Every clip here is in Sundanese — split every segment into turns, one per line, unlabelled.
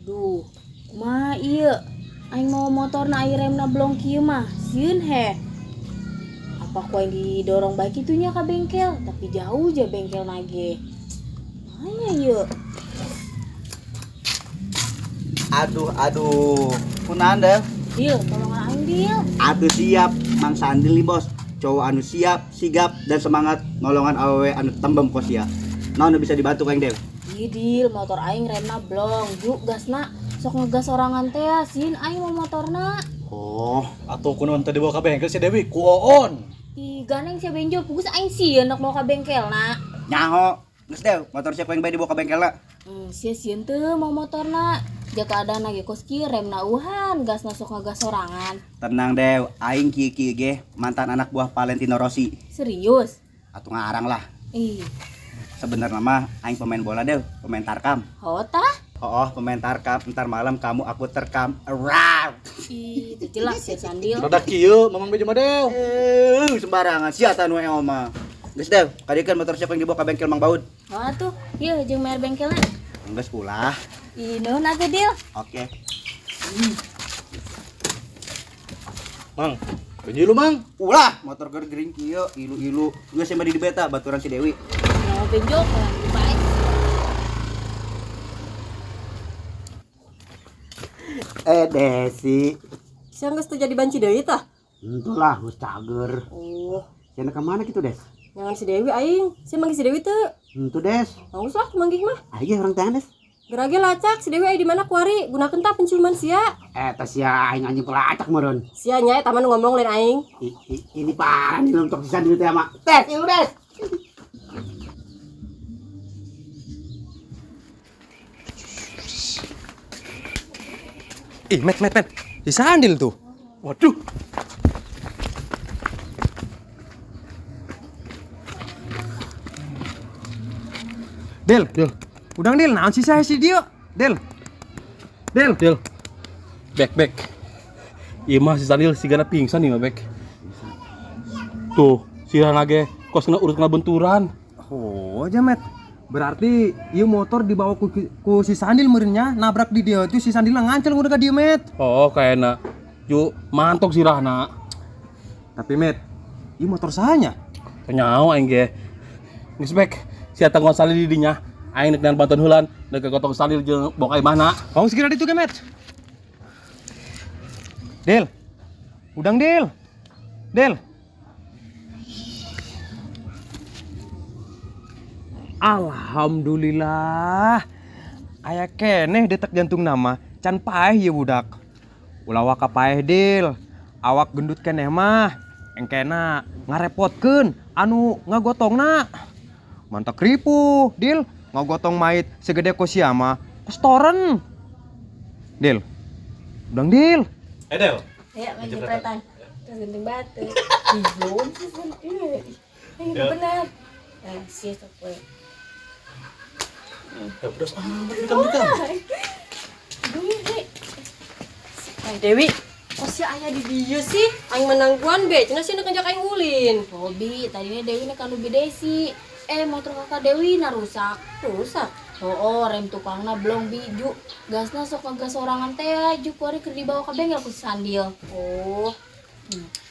Aduh, kumaha ieu? Aing mau motorna ai remna blong kieu mah, sieun heh. Apa ku aing didorong bae kitu nya ka bengkel, tapi jauh je bengkel nage. Mana ieu?
Aduh, aduh. Kunaon, Del?
Dil, tolongan aing, Dil.
Atuh siap, Mang Sandil nih, Bos. Cowok anu siap, sigap, dan semangat nolongan awewe anu tembem kos sia. Naon nu bisa dibantu ku aing, Del?
Ih, Dil, motor aing remna blong, juk gasna sok ngegas sorangan teh, sieun aing mau motorna.
Oh,
atuh kunaon teu dibawa ka bengkel si Dewi ku oon.
Ih, ganeng si Benjo, pugus aing sieun nak mau ka bengkelna.
Nyaho, geus Dew, motor siapa yang bae dibawa ka bengkelna?
Sia sieun teu mau motorna. Jaka ada nage kos kieu remna uhan, gasna sok ngegas sorangan.
Tenang Dew, aing kieu-kieu ge mantan anak buah Valentino Rossi.
Serius?
Atuh ngarang lah.
Ih.
Sebenarnya mah aing pemain bola Dew, pemain tarkam.
Oh tah?
Oh, pemain tarkam, ntar malam kamu aku terkam. Rar.
Ih, itu jelas ya Sandil.
Rada kieu Mamang Bejo mah Dew.
Sembarangan sia tah nu eo mah. Geus Dew, kadiekeun motor siapa yang dibawa ka bengkel Mang Baud?
Oh atuh, ieu jeung bayar bengkelna.
Geus ulah.
Ih, nuhun atuh Dil.
Oke.
Mang, benji lu Mang.
Ulah, motor gering kieu, ilu-ilu. Geus mah di beta baturan si Dewi.
Nah, Benjo kayak baik.
Desi.
Siang geus teu jadi banci deui tah?
Entulah, geus cager.
Oh.
Sia ka mana kitu, Des?
Nyangan si Dewi aing. Sia manggih si Dewi teu?
Entu, Des.
Geus lah manggih mah.
Aing urang teh, Des.
Gerage lacak si Dewi aya di mana kuari? Gunakeun tah penciuman sia.
Teh sia aing anjing pelacak meureun.
Sia nya eta mah nu ngomong lain aing.
Ini parah nih untuk si Sandi teh mah. Tes, ieu Des.
Ih, met, met, met. Si Sandil tuh.
Waduh.
Del, Del. Udang Del, naon sih saya si dia? Del. Del.
Del. Bek, bek. Ieu mah si Sandil sigana pingsan ieu mah, Bek. Tuh, si Rana ge kos kena urut kena benturan.
Oh, aja, Met. Berarti ieu motor dibawa ku si Sandil meureunnya, nabrak di dia itu si Sandil ngancel udah ka dieu, Met.
Oh, kayakna. Ju, mantok si Rahna.
Tapi, Met, ieu motor sahanya?
Nyawa aing ge. Geus, Bek. Sia tanggon Sandil di dinya. Aing nek bantuan heulan, nek gotong Sandil jeung bok aing mana.
Oh, segera ditu ge, Met. Del. Udang, Del. Del. Alhamdulillah. Aya keneh detak jantung nama, can paeh ieu budak. Ulah waka paeh, Dil. Awak gendut keneh mah, engkena ngarepotkeun anu ngagotongna. Mantak ripuh, Dil, ngagotong mait segede kosia mah, kostoren. Dil. Udang, Dil.
Del.
Ya, main jepretan. Terus genting batu. Ih, belum sih, Iya. Ini benar. Nah, sih sok we.
Ya, pedas amat ikan-ikan.
Dewi, kok si ayah di dieu sih? Aing menangguan be, cenah sih ngajak aing ulin.
Hobi, tadinya Dewi nek anu bi Desi. Motor kakak Dewi na rusak.
Rusak?
Oh, rem tukangna blong biju. Gasna sok ngegas sorangan teh, ju kuari keur dibawa ka bengkel ku si Sandil.
Oh.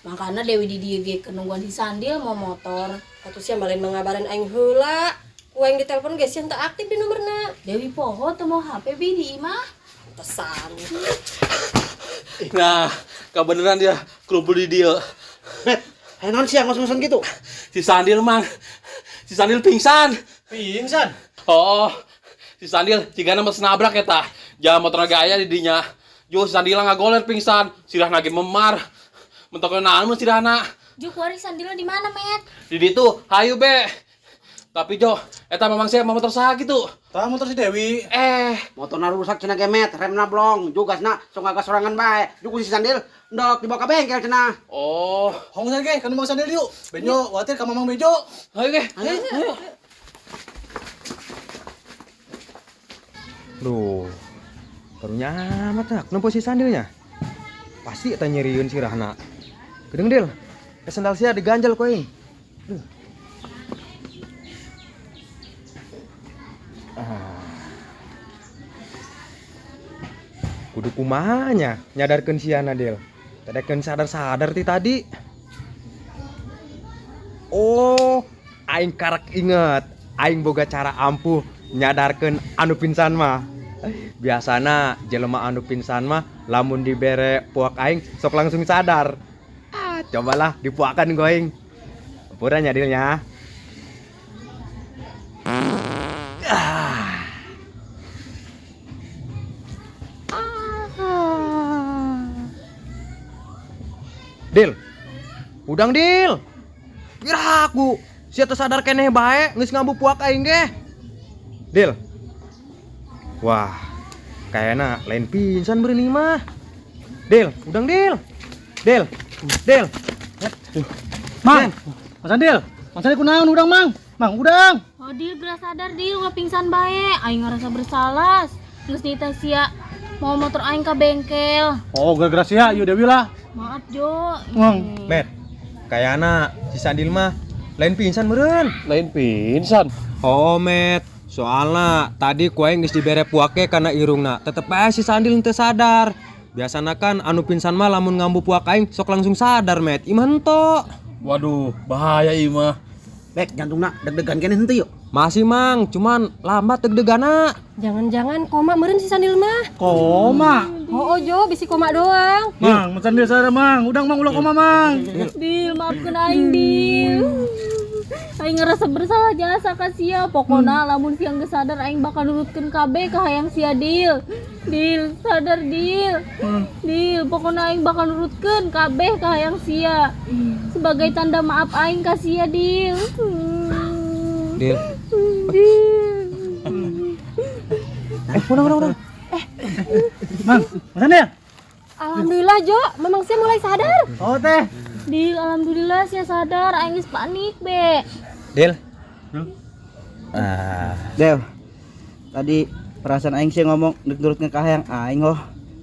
Makana Dewi di dieu ge keur nungguan si Sandil mau motor.
Atuh sia mah lain mangabaran aing heula. Ku aing ditelepon ge sia teu aktif di nomorna.
Dewi poho teu mau HP bi di imah.
Pesan.
Nah, kebeneran dia kelumpul di dia.
Met, hayo naon sia ngos-ngosan gitu?
Si Sandil, Mang. Si Sandil pingsan.
Pingsan?
Oh, si Sandil cigana mah nabrak eta. Jalan motor gaya di dinya. Jo si Sandil ngagoler pingsan, sirahna ge memar. Mentok naon mun sirahna.
Jo kuari Sandilna di mana, Met?
Di ditu, hayu be. Tapi Jo, eta mamang saya motor saha gitu.
Tah motor si Dewi.
Motorna rusak cenah ge, Met, remna blong, juga cenah sok ngagas sorangan bae. Juku si Sandil ndok dibawa ka bengkel cenah.
Oh,
Hong san ge, kan Mamang Sandil yuk. Benjo, watir ka Mamang Bejo.
Hayu ge. Ayo.
Duh. Karunya amat tak nempo si Sandilnya. Pasti eta nyerieun si Rahna. Gedeng, Dil. Sendal sia diganjel ku aing. Duh. Ah. Kudu kumaha nya nyadarkeun siana, Del. Tadakeun sadar-sadar ti tadi. Oh, aing karak inget. Aing boga cara ampuh nyadarkeun anu pingsan mah. Biasana jelema anu pingsan mah lamun dibere puak aing sok langsung sadar. Ah, cobalah dipuakan ku aing. Hampura nya, Dil nya. Ah. Dil. Udang, Dil. Piraku, sia teu sadar keneh bae geus ngambu puak aing ge. Dil. Wah, kayakna lain pingsan beureun ieu mah. Dil, udang Dil. Dil, Dil.
Mang, Mang Sandil, Mang Sandil kunaon udang, Mang? Mang, udang.
Oh, Dil geura sadar, Dil, ulah pingsan bae. Aing ngarasa bersalah. Geus nitah sia mau motor aing ka bengkel.
Oh, gara-gara sia, ieu Dewi lah.
Maaf, Jo.
Mang.
Met, kayakna si Sandil mah lain pingsan meureun.
Lain pingsan.
Oh, Met. Soalna tadi ku aing geus dibere puake kana irungna. Tetep bae si Sandil henteu sadar. Biasana kan anu pingsan mah lamun ngambu puak aing sok langsung sadar, Met. Imah henteu.
Waduh, bahaya ieu mah.
Bek, jantungna deg-degan keneh henteu yuk.
Masih, Mang, cuman lambat deg-degana.
Jangan-jangan koma meureun si Sandil mah.
Koma.
Oh, Jo, bisi koma doang.
Mang, Mang Sandil sadar, Mang. Udang, Mang, ulah koma, Mang.
Dil, maafkeun aing, Dil. Aing ngerasa bersalah jasa ka sia. Pokona lamun sia geus sadar aing bakal nurutkeun kabeh ka hayang sia, Dil. Dil, sadar, Dil. Dil, pokona aing bakal nurutkeun kabeh ka hayang sia. Sebagai tanda maaf aing ka sia, Dil.
Dil.
Dil.
Udang, udang, udang.
Mang, Mang Sandil.
Alhamdulillah, Jo, memang sia mulai sadar.
Oh, teh.
Dil, alhamdulillah sia sadar, aing geus panik, be.
Dil. Ah.
Del. Tadi perasaan aing sih ngomong nek nurutkeun ka hayang aing oh.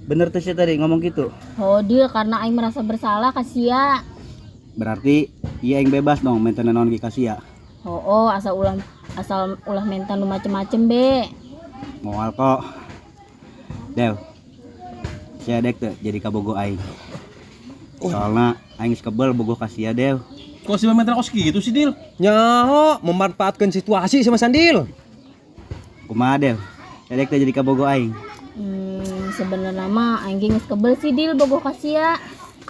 Bener tuh sih tadi ngomong gitu.
Oh, Dil, karena aing merasa bersalah ka sia.
Berarti iya aing bebas dong minta naon ge ka sia.
Oh, asal ulah menta nu macem-macem, be.
Moal kok. Del. Sia dek teu jadi kabogo aing. Soalna aing geus kebel bogoh ka sia, Del.
Kok si minta kos gitu sih, Dil?
Nyaho memanfaatkan situasi sama Sandil.
Kumaha, Del? Sia dek teu jadi kabogo aing.
Sebenarnya mah aing ge geus kebel sih, Dil, bogoh ka sia.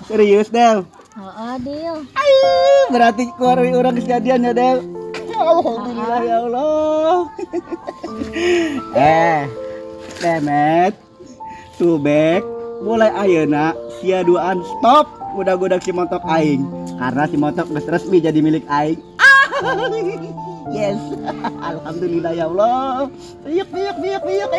Serius, Del?
Heeh, Dil.
Ayo, berarti keluar orang kejadian ya, Del. Alhamdulillah ya Allah. Demet, Subek, mulai ayeuna sia duaan stop goda-goda si montok aing karena si montok geus resmi jadi milik aing. Yes. Alhamdulillah ya Allah. Riuk riuk riuk riuk.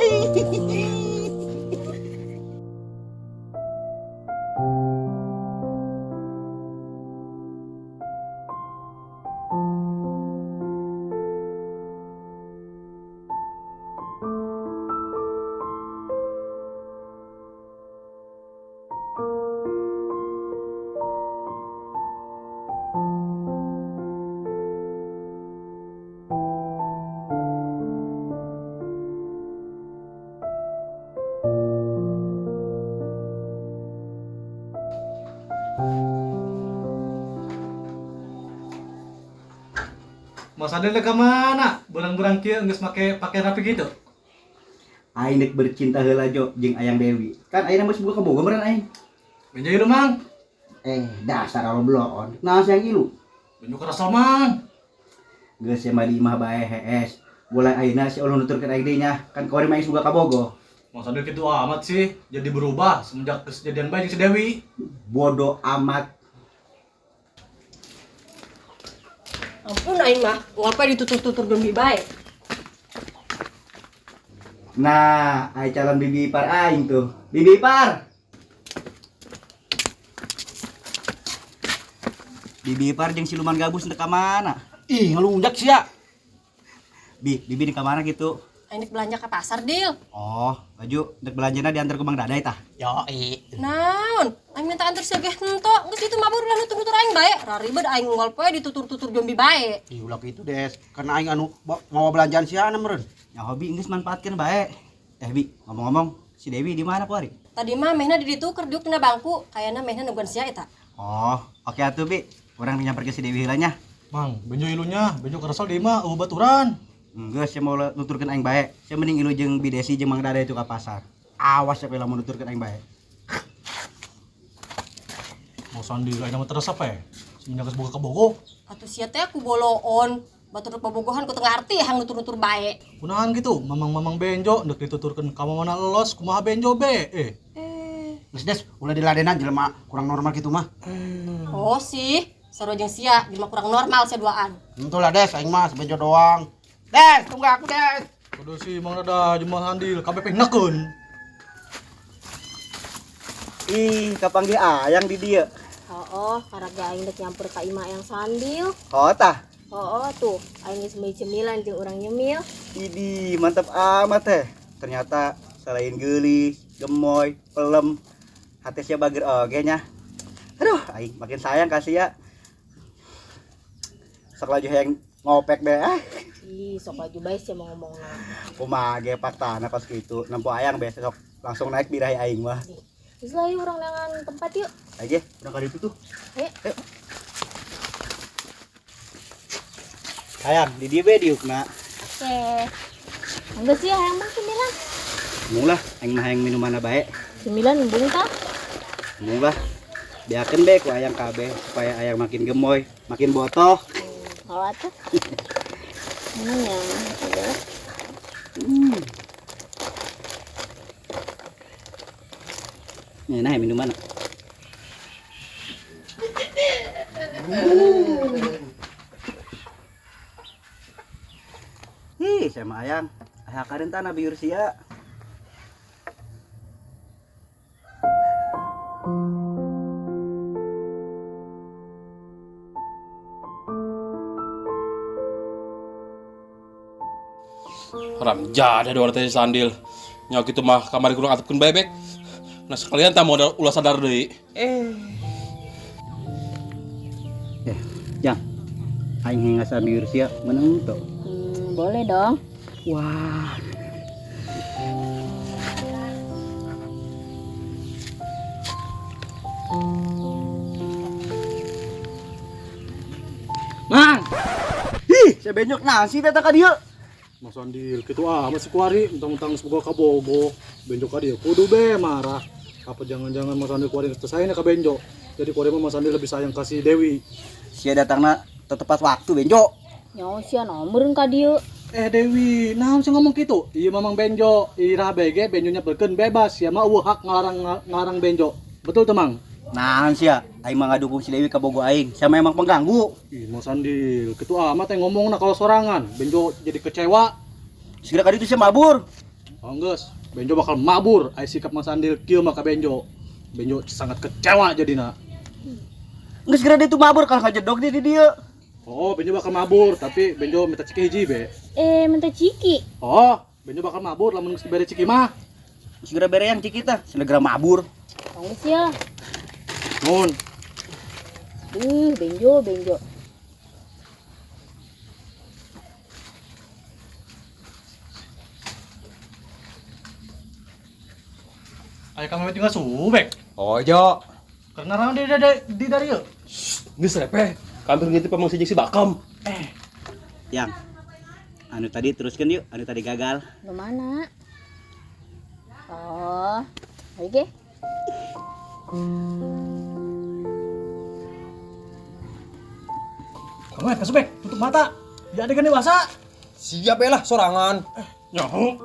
Mas Sandil ke mana? Berang-berang kieu geus make pakaian rapi gitu.
Aing dek bercinta heula Jo jeung Ayang Dewi. Kan ayeuna geus boga kabogo meureun aing.
Benjo ilu, Mang.
Dasar aloblon. Naon sih yang ilu?
Benjo kerasa, Mang.
Geus mah di imah bae hees. Mulai ayeuna si ulun nuturkeun aing deui nya. Kan kamari mah aing boga kabogo.
Mang Sandil kitu amat sih, jadi berubah semenjak kejadian bae jeung si Dewi.
Bodoh amat.
Ampun aing mah, ngapa ditutur-tutur demi bae.
Nah, ai calon bibi ipar aing tuh. Bibi ipar. Bibi ipar jeung siluman gabus teu ka mana?
Ih, ngelunjak sia.
Bi, bibi di ka mana gitu?
Aing dek belanja ke pasar, Dil.
Oh, baju dek belanjana diantar ke Bang Dadai tah.
Yoi.
Naon? Aing Diminta anter sia ge henteu. Geus itu mabur ulah nutur-nutur aing bae. Raribet aing unggal poe ditutur-tutur zombie bae.
Ih, ulah kitu Des. Karena aing anu mawa belanjaan sia meureun.
Ya hobi geus manfaatkeun bae. Eh Bi, ngomong-ngomong, si Dewi di mana kuari?
Tadi mah mehna di ditu keur diuk dina bangku, kayana mehna nungguan sia eta.
Oh, oke atuh Bi. Urang nyamper ke si Dewi heula nya.
Mang, Benjo ilunya, Benjo keresel di imah eueuh baturan.
Geus sia mau nuturkeun aing bae. Sia mending ilu jeung Bi Desi jeung Mang Dada itu ka pasar. Awas sia lamun nuturkeun aing bae.
Mau Sandi aing mah teresep eh. Semenjak geus boga kabogoh.
Atuh sia teh ku boloon, batur bobogohan ku teu ngarti hang nutur-nutur bae.
Kunaon gitu, mamang-mamang Benjo ndek dituturkeun ka mana los kumaha Benjo be. Eh,
Geus Des, ulah diladenan jelema kurang normal kitu mah.
Oh sih, sarua jeung sia, jelema kurang normal sia duaan.
Henteu lah Des, aing mah sebenjo doang. Des, tunggu aku Des.
kudu si Mang Dada jeung Mang Sandil kabeh pihnekeun.
Ih, kapanggih ayang di dieu.
Oh, karaga aing dek nyamper ka imah yang Sandil.
Oh tah.
Oh, tuh, aing geus meuli cemilan jeung urang nyemil.
Idih, mantap amat teh. Ternyata selain geulis, gemoy, pelem, hati sia bager oge nya. Aduh, aing makin sayang kasih ya. Sok laju hayang ngopek deh. Ah.
Ih, sok laju bae sia mau ngomongna.
Kumaha ge faktana kos kitu. Nempo ayang be sok langsung naik birahi aing mah.
Geus lah yuk urang neangan tempat yuk.
Aja, urang ka ditu tuh.
Ayo.
Ayo. Sayang, di dieu be diukna.
Oke. Enggak sih hayang mah cemilan.
Embung lah, aing mah hayang minuman bae.
Cemilan embung tah?
Embung lah. Biarkan be ku ayang kabeh supaya ayang makin gemoy, makin botoh.
Kalau atuh. Mana ya? Ada.
Nih, nah minuman. Ih, sama ayang. Ayang karen tanah biur sia.
Haram jadah dua teh Sandil. Nya kitu mah kamari kurang atupkeun bebek. Nah sekalian tak mau ulah sadar deui.
Eh, Jang. Aing hayang ngasaan biur sia, menang tuh.
Boleh dong.
Wah.
Mang,
Ih, saya benyok nasi teh ka dieu.
Mang Sandil kitu amat si kuari mentang-mentang geus boga kabogoh. Benjo ka dieu kudu be marah. Apa jangan-jangan Mang Sandil kuari geus teu sayang ka Benjo. Jadi kuari mah Mang Sandil lebih sayang ka si Dewi.
Sia datangna teu tepat waktu Benjo.
Nyaho sia nomeureun ka dieu.
Eh Dewi, naon sih ngomong gitu? Iya Mamang Benjo, ira BG Benjo nyepelkeun bebas, sia mah eueuh hak ngalarang Benjo. Betul tuh Mang?
Naon sia? Aing mah ngadukung si Dewi ka bogo aing. Sia mah emang pengganggu.
Ih, Mang Sandil, kitu amat yang ngomongna kalau sorangan. Benjo jadi kecewa.
Segera ka ditu sia mabur.
Oh geus, Benjo bakal mabur. Ai sikap Mang Sandil kieu mah ka Benjo. Benjo sangat kecewa jadina.
Geus segera ditu mabur kalau ngajedog di dieu.
Oh, Benjo bakal mabur, tapi Benjo minta ciki hiji be.
Eh, minta ciki.
Oh, Benjo bakal mabur lamun geus dibere ciki mah.
Segera bere yang ciki tah, segera mabur.
Tong geus ya.
Nun,
Benjo, Benjo.
Ayo kami tinggal subek.
Oh, Jo.
Karena raon di dari yeuh.
Geus repeh. Kantor gitu pemang si Bakam.
Yang anu tadi teruskan yuk, anu tadi gagal.
Lu mana? Oh, oke.
Kamu ya, Subek, tutup mata. Di adegan dewasa.
Siap ya lah sorangan.
Nyaho.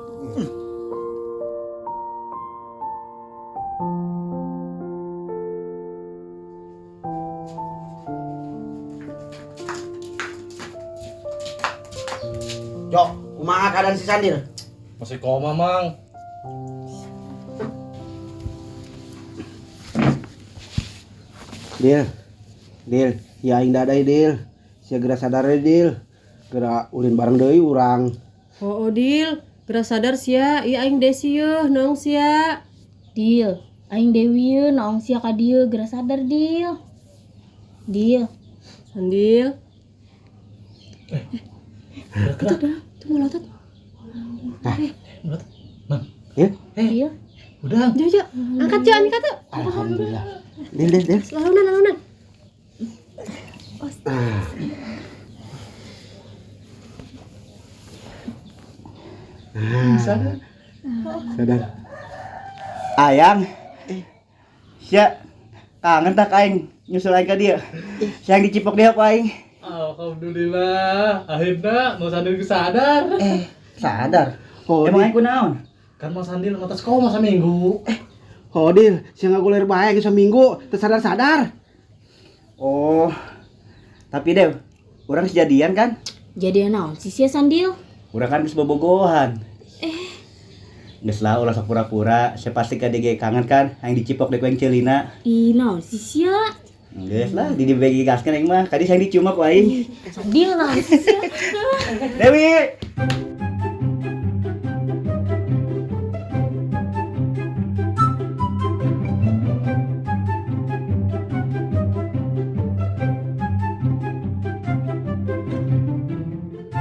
Jok, kumaha keadaan si Sandil?
Masih koma, Mang.
Dil, Dil, ya aing dadai Dil. Sia geura sadar Dil. Geura ulin bareng deui urang.
Oh, Dil, geura sadar sia, ieu aing Desi yeuh, nong sia.
Dil, Aing Dewi ye naong sia ka dieu geura sadar Dil. Dil.
Sandil. Itu dah, itu molotot.
Ya.
Dil.
Udah.
Jo, Jo, angkat Jo, angkat tuh.
Alhamdulillah. Dil, dil, dil.
Lalunan, lalunan.
Sadar.
Ayang. Sia kangen tak aing nyusul aing ka dieu. Siang dicipok dia ku aing.
Alhamdulillah, akhirnya Mas Sandil sadar.
Sadar.
Hodil.
Emang aing kunaon?
Kan Mas Sandil mata sekolah masa minggu.
Hodil, sia ngaguler bae geus saminggu, teu sadar-sadar.
Oh. Tapi Dew, urang sejadian kan?
Jadi naon sih sia Sandil?
Urang kan geus bobogohan. Geus lah ulah sok pura-pura, saya pasti ka DG kangen kan, aing dicipok deh ku aing ceulina.
Ih, naon sih sia?
Geus lah, di dibagi gaskeun aing mah, kadi saya dicium ku aing.
Sandil naon sih sia?
Dewi.